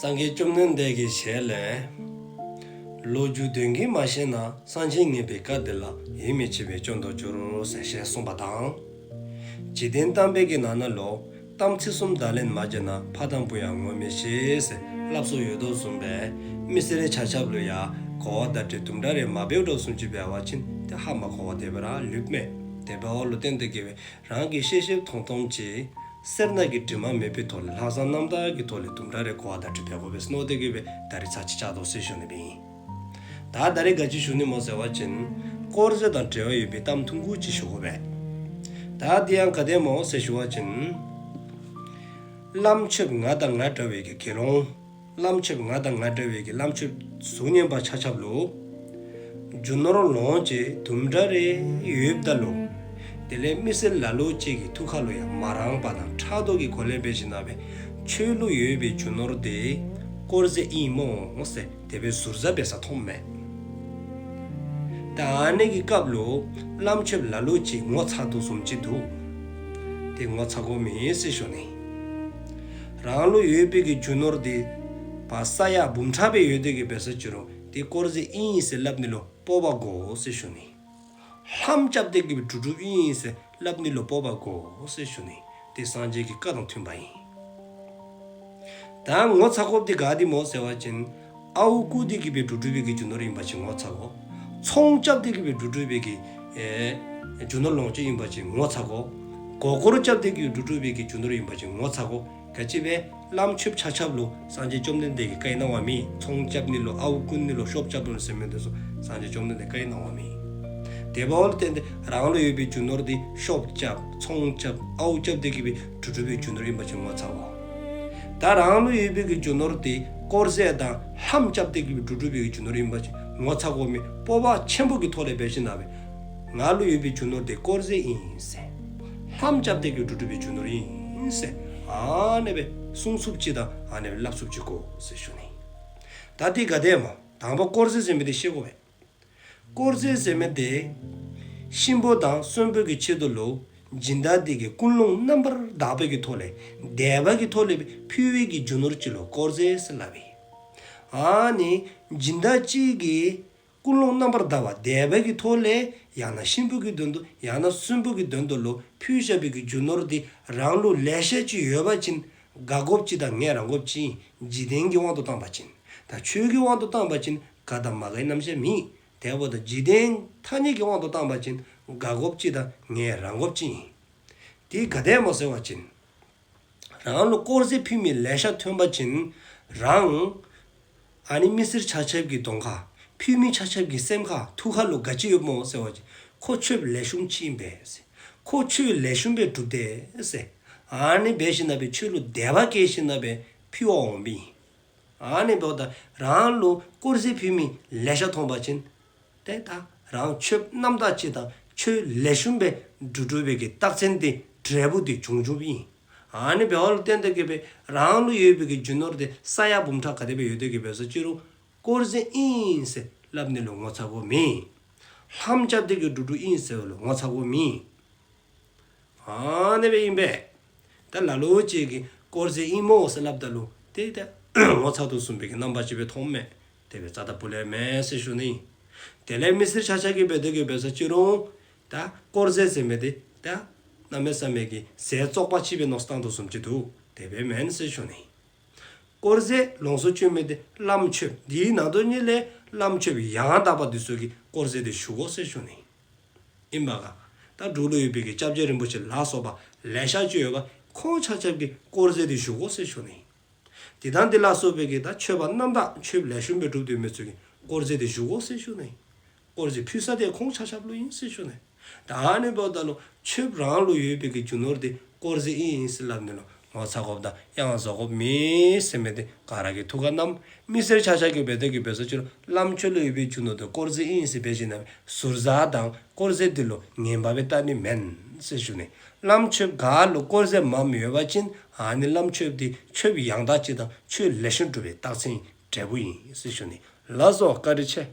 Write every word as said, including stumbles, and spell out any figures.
སངས་རྒྱས་བཅོམ་ལྡན་འདས་ཀྱི་ཞལ་ལས། ལོ་རྒྱུས་དོན་གྱིས་མ་ཤེས་ན། སངས་རྒྱས་ངེས་པའི་བཀའ་འདི་ལ། ཡིད་མི་ཆེས་པས་སྐྱོན་དུ་འགྱུར་ཟེར་ཞེས་གསུངས་པ་དང་། འཇིག་རྟེན་གཏམ་དཔེ་གི་ནང་ན་ལུ། གཏམ་ཚིག་གསུམ་བརྡ་ལན་མ་བརྗེས་ན། ཕ་དང་བུ་ཡང་ངོ་མི་ཤེས་ཟེར་སླབ་སྲོལ་ཡོད་དོ་བཟུམ་སྦེ། མི་སེར་ཆ་ཁྱབ་ལུ་ཡང་གོ་བ་བརྡ་སྤྲོད་དུམ་གྲ་རེ་མ་འབདཝ་འདྲཝ་བཟུམ་ཅིག་འབད་བ་ཅིན་ཏེ་ཧ་མ་གོ་བར་དེ་སྦེ་ར་ལུསཔ་མས། དེ་འབདཝ་ལུ་བརྟེན་ཏེ་གི་སྦེ་རང་གིས་ཤེས་ཤེསཔ་མཐོང་མཐོངམ་ཅིག་སེར་སྣ་གི་དྲི་མ་མེད་པའི་ཐོག་ལས་ལྷག་བསམ་རྣམ་དག་གི་ཐོག་ལས་དུམ་གྲ་རེ་གོ་བ་བརྡ་སྤྲོད་འབད་དགོ་པས་མནོ་སྟེ་གི་སྦེ་ད་རིས་ཚར་གཅིག་བཅར་དོ་ཟེར་ཞུ་ནི་ཨིན། ད་ད་རིས་ག་ཅི་ཞུ་ནི་སྨོ་ཟེར་བ་ཅིན་དཀོར་ཟས་དང་འབྲེལ་བ་ཡོད་པའི་གཏམ་ཐུང་ཀུ་ཅིག་ཞུ་དགོ་པས། ད་དེ་ཡང་ག་དེ་སྨོ་ཟེར་ཞུ་བ་ཅིན། བླམ་ཆོསཔ་ང་དང་ང་འདྲ་བའི་གི་དགེ་སློང་། བླམ་ཆོསཔ་ང་དང་ང་འདྲ་བའི་གི་བླམ་ཆོསཔ་གཟུགས་བརྙན་པ་ཆ་ཁྱབ་ལུ། རྒྱུ་ནོར་ལོངས་སྤྱོད་དུམ་གྲ་རེ་ཡོདཔ་ད་ལུ། དེ་ལས་མི་སེར་ལ་ལུ་ཅིག་གི་ཐུགས་ཁ་ལུ་ཡང་མ་རངས་པ་དང་ཕྲག་དོག་གི་སྒོ་ལས་འབད་ཞིནམ་ལས་ཁྱོད་ལུ་ཡོད་པའི་རྒྱུ་ནོར་དེ་དཀོར་ཟས་ཨིན་སྨོ་ཟེར་དེ་སྦེ་ཟུར་ཟ་འབད་ས་མཐོངམ་མས། ད་ཨ་ནི་གི་སྐབས་ལུ་བླམ་ཆོསཔ་ལ་ལུ་ཅིག་ངོ་ཚ་དོ་བཟུམ་ཅིག་འདུག། དེ་ངོ་ཚ་དགོཔ་མེད་ཟེར་ཞུ་ནི། རང་ལུ་ཡོད་པའི་གི་རྒྱུ་ནོར་དེ་ཕར་ས་ཡ་འབུམ་ཕྲག་སྦེ་ཡོད་དེ་གི་འབད་ས་ཅི་རུང་དེ་དཀོར་ཟས་ཨིན་ཟེར་སླབ་ནི་ལུ་སྤོབས་པ་དགོ་ཟེར་ཞུ་ནི། ལྷམ་རྐྱབ་སྟེ་གི་སྦེ་སྒྲུབ་སྒྲུབ་ཨིན་ཟེར་སླབ་ནི་ལུ་སྤོབས་པ་དགོ་ཟེར་ཞུ་ནི། དེ་སངས་རྒྱས་ཀྱི་བཀའ་དང་མཐུན་པ་ཨིན། ད་ངོ་ཚ་དགོཔ་དེ་ག་དེ་སྨོ་ཟེར་བ་ཅིན། ཨརཝ་བརྐུ་སྟེ་གི་སྦེ་སྒྲུབ་སྒྲུབ་པའི་གི་རྒྱུ་ནོར་ཨིན་པ་ཅིན་ངོ་ཚ་དགོ། ཚོང་རྐྱབ་སྟེ་གི་སྦེ་སྒྲུབ་སྒྲུབ་པའི་གི་ཨེ་རྒྱུ་ནོར་ལོངས་སྤྱོད་ཨིན་པ་ཅིན་ངོ་ཚ་དགོ། མགུ་སྐོར་རྐྱབ་སྟེ་གི་སྒྲུབ་སྒྲུབ་པའི་གི་རྒྱུ་ནོར་ཨིན་པ་ཅིན་ངོ་ཚ་དགོ། ག་ཅི་སྦེ་བླམ་ཆོསཔ་ཆ་ཁྱབ་ལུ་སངས་རྒྱས་བཅོམ་ལྡན་འདས་ཀྱིས་བཀའ་གནང་བ་མེད། ཚོང་རྐྱབ་ནི་ལུ་ཨརཝ་བརྐུ་ནི་ལུ་ཤོབ་རྐྱབ་ནི་ལུ་ཟེར་མི་དེ་ཚུ་སངས་རྒྱས་བཅོམ་ལྡན་འདས་བཀའ་གནང་བ་མེད། དེ་འབདཝ་ལུ་བརྟེན་ཏེ་རང་ལུ་ཡོད་པའི་རྒྱུ་ནོར་དེ་ཤོབ་རྐྱབ་ཚོང་རྐྱབ་ཨརཝ་རྐྱབ་སྟེ་གི་སྦེ་སྒྲུབ་སྒྲུབ་པའི་རྒྱུ་ནོར་ཨིན་པ་ཅིན་ངོ་ཚ་དགོ། ད་རང་ལུ་ཡོད་པའི་གི་རྒྱུ་ནོར་དེ་དཀོར་ཟས་དང་ལྷམ་རྐྱབ་སྟེ་གི་སྦེ་སྒྲུབ་སྒྲུབ་པའི་གི་རྒྱུ་ནོར་ཨིན་པ་ཅིན་ངོ་ཚ་དགོཔ་མེད། སྤོབས་པ་ཆེན་པོ་གི་ཐོག་ལས་འབད་ཞིནམ་ལས་ང་ལུ་ཡོད་པའི་རྒྱུ་ནོར་དེ་དཀོར་ཟས་ཨིན་ཟེར་ལྷམ་རྐྱབ་སྟེ་གི་སྒྲུབ་སྒྲུབ་པའི་རྒྱུ་ནོར་ཨིན་ཟེར་ཨ་ནི་སྦེ་གསུང་ཚུགསཔ་ཅིག་དང་ཨ་ནི་སྦེ་སླབ་ཚུགསཔ་ཅིག་དགོ་ཟེར་ཞུ་ནི། ད་དེ་ག་དེ་སྨོ། དང་པ་དཀོར་ཟས་ཟེར་མི་དེ་ཤེས་དགོ་པས། དཀོར་ཟས་ཟེར་མི་དེ་གཤིན་པོ་དང་གསོན་པོ་གི་ཆེད་དུ་ལུ་སྦྱིན་བདག་དེ་གིས་ཀུན་སློང་རྣམ་པར་དག་པའི་གི་ཐོག་ལས་དད་པ་གི་ཐོག་ལས་ཕུལ་བའི་གི་རྒྱུ་ནོར་ཅིག་ལུ་དཀོར་ཟས་ཟེར་སླབ་ཨིན། ཨ་ནི་སྦྱིན་བདག་ཅིག་གིས་ཀུན་སློང་རྣམ་པར་དག་པ་དད་པ་གི་ཐོག་ལས་ཡང་ན་གཤིན་པོ་གི་དོན་དུ་ཡང་ན་གསོན་པོ་གི་དོན་དུ་ལུ་ཕུལ་བཞག་པའི་གི་རྒྱུ་ནོར་དེ་རང་ལུ་ལེ་ཤ་ཅིག་ཡོད་པ་ཅིན་དགའ་དགོཔ་ཅིག་དང་ངལ་རངས་དགོཔ་ཅིག་ཨིན། འཇིག་རྟེན་གྱི་དབང་དུ་བཏང་པ་ཅིན། ད་ཆོས་ཀྱི་དབང་དུ་བཏང་པ་ཅིན་དགའ་དང་མ་དགའི་རྣམ་གཞག་མེད། དེ་འབདཝ་ད་འཇིག་རྟེན་ཐ་སྙད་ཀྱི་དབང་དུ་བཏང་པ་ཅིན་དགའ་དགོཔ་ཅིག་དང་ངལ་རངས་དགོཔ་ཅིག་ཨིན། དེ་ག་དེ་སྨོ་ཟེར་བ་ཅིན། རང་ལུ་དཀོར་ཟས་ཕུལ་མི་ལེ་ཤ་ཐོན་པ་ཅིན་རང་ཨ་ནི་མི་སེར་ཆ་ཁྱབ་ཀྱི་གདོང་ཁར་ཕུལ་མི་ཆ་ཁྱབ་ཀྱི་སེམས་ཁར་ཐུགས་ཁ་ལུ་ག་ཅི་ཡོདཔ་སྨོ་ཟེར་བ་ཅིན་ཁོ་ཆོསཔ་ལེགས་ཤོམ་ཅིག་ཨིན་པས་ཟེར། ཁོ་ཆོས་ལེགས་ཤོམ་སྦེ་སྒྲུབ་དེས་ཟེར། ཨ་ནི་འབད་ཞིནམ་ལས་ཆོས་ལུ་དད་པ་སྐྱེས་ཞིནམ་ལས་ཕུལ་བར་འོངམ་ཨིན། ཨ་ནི་འབདཝ་ད་རང་ལུ་དཀོར་ཟས་ཕུལ་མི་ལེ་ཤ་ཐོན་པ་ཅིན་ཏེ་ད་རང་ཆོསཔ་རྣམ་དག་ཅིག་དང་ཆོས་ལེགས་ཤོམ་སྦེ་སྒྲུབ་སྒྲུབ་པའི་གི་རྟགས་མཚན་དེ་འབྲས་བུ་དེ་བྱུང་བྱུངམ་ཨིན། ཨ་ནི་འབདཝ་ལུ་བརྟེན་ཏེ་གི་སྦེ་རང་ལུ་ཡོད་པའི་གི་རྒྱུ་ནོར་དེ་ས་ཡ་འབུམ་ཕྲག་ག་དེ་སྦེ་ཡོད་དེ་གི་འབད་ས་ཅི་རུང་དཀོར་ཟས་ཨིན་ཟེར་སླབ་ནི་ལུ་ངོ་ཚ་དགོཔ་མེད། ལྷམ་རྐྱབ་སྟེ་གི་སྒྲུབ་སྒྲུབ་ཨིན་ཟེར་བ་ལུ་ངོ་ཚ་དགོཔ་མེད། ཨ་ནི་སྦེ་ཨིན་པས། ད་ལ་ལུ་ཅིག་གིས་དཀོར་ཟས་ཨིན་སྨོ་ཟེར་སླབ་ད་ལུ་ཏེ་ད་ངོ་ཚ་དོ་བཟུམ་སྦེ་གི་རྣམ་པ་ཅིག་སྦེ་མཐོངམ་མས། དེ་སྦེ་རྩ་དང་པོ་ལས་མེན་ཟེར་ཞུ་ནི། དེ་ལས་མི་སེར་ཆ་ཁྱབ་ཀྱིས་འབད་དེ་གི་འབད་ས་ཅི་རུང་ད་དཀོར་ཟས་ཟེར་མི་དེ་ད་གནམ་མེད་ས་མེད་ཀྱི་ཟས་བཙོག་པ་ཅིག་སྦེ་མནོ་བསམ་བཏང་དོ་བཟུམ་ཅིག་འདུག། དེ་སྦེ་མེན་ཟེར་ཞུ་ནི། དཀོར་ཟས་ལོངས་སུ་སྤྱོད་མི་དེ་བླམ་ཆོསཔ་དེའི་ནང་དོན་ཉིད་ལས་བླམ་ཆོསཔ་ཡང་དག་པ་དེ་ཚུ་གིས་དཀོར་ཟས་དེ་ཞུ་དགོ་ཟེར་ཞུ་ནི། ཨིན་པ་ག། ད་འབྲུག་ལུ་ཡོད་པའི་གི་སྐྱབས་རྗེ་རིན་པོ་ཆེ་ལ་སོགས་པ་ལེ་ཤ་ཅིག་ཡོད་པ་ཁོང་ཆ་ཁྱབ་ཀྱིས་དཀོར་ཟས་དེ་ཞུ་དགོ་ཟེར་ཞུ་ནི། དེ་དང་དེ་ལ་སོགས་པའི་གི་ད་ཆོསཔ་རྣམ་དག་ཆོས་ལེགས་ཤོམ་སྦེ་སྒྲུབ་སྡོད་མི་ཚུ་གིས་དཀོར་ཟས་དེ་ཞུ་དགོ་ཟེར་ཞུ་ནི། དཀོར་ཟས་ཕུལ་ས་དེ་ཁོང་ཆ་ཁྱབ་ལུ་ཨིན་ཟེར་ཞུ་ནི། ད་ཨ་ནི་འབདཝ་ད་ལུ་ཆོསཔ་རང་ལུ་ཡོད་པའི་གི་རྒྱུ་ནོར་དེ་དཀོར་ཟས་ཨིན་ཟེར་སླབ་ནི་ལུ་ངོ་ཚ་དགོཔ་དང་གཡང་ཟ་དགོཔ་མེད་ཟེར་མི་དེ་ག་ར་གིས་ཐུགས་ཁར་བསྣམས། མི་སེར་ཆ་ཁྱབ་ཀྱིས་འབད་དེ་གི་འབད་ས་ཅི་རུང་བླམ་ཆོསཔ་ལུ་ཡོད་པའི་རྒྱུ་ནོར་དེ་དཀོར་ཟས་ཨིན་ཟེར་འབད་ཞིནམ་ལས་ཟུར་ཟ་དང་དཀོར་ཟས་དེ་ལུ་ངན་པ་སྦེ་བལྟ་ནི་མེན་ཟེར་ཞུ་ནི། བླམ་ཆོསཔ་ག་ལུ་དཀོར་ཟས་མངམ་ཡོད་པ་ཅིན་ཨ་ནི་བླམ་ཆོསཔ་དེ་ཆོསཔ་ཡང་དག་ཅིག་དང་ཆོས་ལེགས་ཤོམ་སྒྲུབ་པའི་རྟགས་མཚན་འབྲས་བུ་ཨིན་ཟེར་ཞུ་ནི། ལགས་སོ། བཀའ་དྲིན་ཆེ།